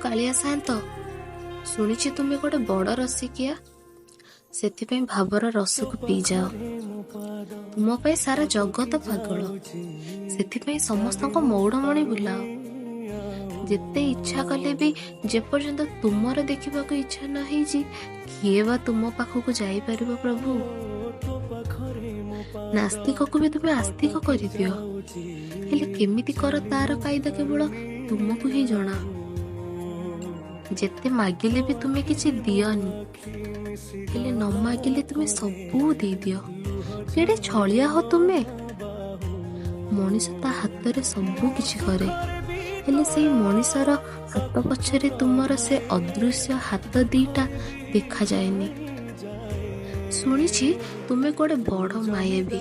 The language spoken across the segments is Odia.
କାଳିଆ ସାଆନ୍ତ, ଶୁଣିଛି ତୁମେ ଗୋଟେ ବଡ଼ ରସିକିଆ, ସେଥିପାଇଁ ଭାବର ରସକୁ ପିଇଯାଅ। ତୁମ ପାଇଁ ସାରା ଜଗତ ପାଗଳ, ସେଥିପାଇଁ ସମସ୍ତଙ୍କ ମଉଡ଼ମଣି ବୁଲାଅ। ଯେତେ ଇଚ୍ଛା କଲେ ବି ଯେପର୍ଯ୍ୟନ୍ତ ତୁମର ଦେଖିବାକୁ ଇଚ୍ଛା ନ ହେଇଛି, କିଏ ବା ତୁମ ପାଖକୁ ଯାଇପାରିବ ପ୍ରଭୁ? ନାସ୍ତିକକୁ ବି ତୁମେ ଆସ୍ତିକ କରିଦିଅ, ହେଲେ କେମିତି କର ତାର କାଇଦା କେବଳ ତୁମକୁ ହିଁ ଜଣା। ଯେତେ ମାଗିଲେ ବି ତୁମେ କିଛି ଦିଅନି, ହେଲେ ନ ମାଗିଲେ ତୁମେ ସବୁ ଦେଇଦିଅ। କେଡ଼େ ଛଳିଆ ହୋ ତୁମେ! ମଣିଷ ତା ହାତରେ ସବୁ କିଛି କରେ, ହେଲେ ସେଇ ମଣିଷର ହାତ ପଛରେ ତୁମର ସେ ଅଦୃଶ୍ୟ ହାତ ଦିଟା ଦେଖାଯାଏନି। ଶୁଣିଛି ତୁମେ କୁଆଡ଼େ ବଡ଼ ମାୟାବୀ,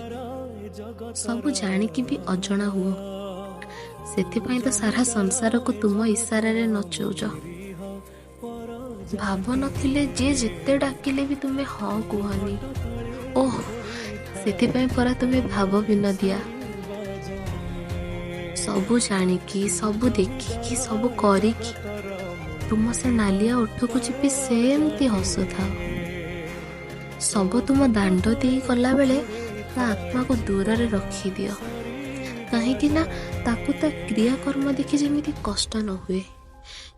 ସବୁ ଜାଣିକି ବି ଅଜଣା ହୁଅ, ସେଥିପାଇଁ ତ ସାରା ସଂସାରକୁ ତୁମ ଇସାରାରେ ନଚଉଛ। ଭାବ ନଥିଲେ ଯିଏ ଯେତେ ଡାକିଲେ ବି ତୁମେ ହଁ କୁହନି। ଓଃ, ସେଥିପାଇଁ ପରା ତୁମେ ଭାବ ବିନୋଦିଆ। ସବୁ ଜାଣିକି, ସବୁ ଦେଖିକି, ସବୁ କରିକି ତୁମ ସେ ନାଲିଆ ଓଠକୁ ଚିପି ସେମିତି ହସୁଥାଅ। ସବୁ ତୁମ ଦାଣ୍ଡ ଦେଇ ଗଲାବେଳେ ତା ଆତ୍ମାକୁ ଦୂରରେ ରଖିଦିଅ, କାହିଁକି ନା ତାକୁ ତା କ୍ରିୟାକର୍ମ ଦେଖି ଯେମିତି କଷ୍ଟ ନ ହୁଏ।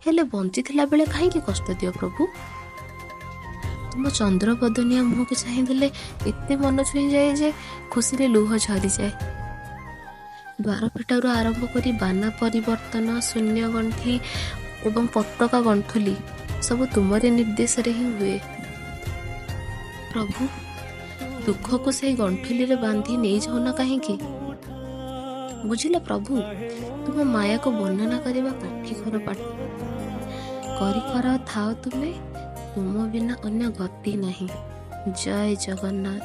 ହେଲେ ବଞ୍ଚିଥିଲା ବେଳେ କାହିଁକି କଷ୍ଟ ଦିଅ ପ୍ରଭୁ? ତୁମ ଚନ୍ଦ୍ରବଦନିଆ ମୁହଁକୁ ଚାହିଁଦେଲେ ଏତେ ମନ ଛୁଇଁଯାଏ ଯେ ଖୁସିରେ ଲୁହ ଝରିଯାଏ। ଦ୍ୱାରଫିଟାରୁ ଆରମ୍ଭ କରି ବାନା ପରିବର୍ତ୍ତନ, ଶୂନ୍ୟ ଗଣ୍ଠି ଏବଂ ପତାକା ଗଣ୍ଠୁଲି ସବୁ ତୁମରି ନିର୍ଦ୍ଦେଶରେ ହିଁ ହୁଏ ପ୍ରଭୁ। ଦୁଃଖକୁ ସେଇ ଗଣ୍ଠୁଲିରେ ବାନ୍ଧି ନେଇଯାଉନ କାହିଁକି? ବୁଝିଲ ପ୍ରଭୁ, ତୁମ ମାୟାକୁ ବର୍ଣ୍ଣନା କରିବା କାଠିକର ପାଠ। କରି କର ଥାଅ ତୁମେ, ତୁମ ବିନା ଅନ୍ୟ ଗତି ନାହିଁ। ଜୟ ଜଗନ୍ନାଥ।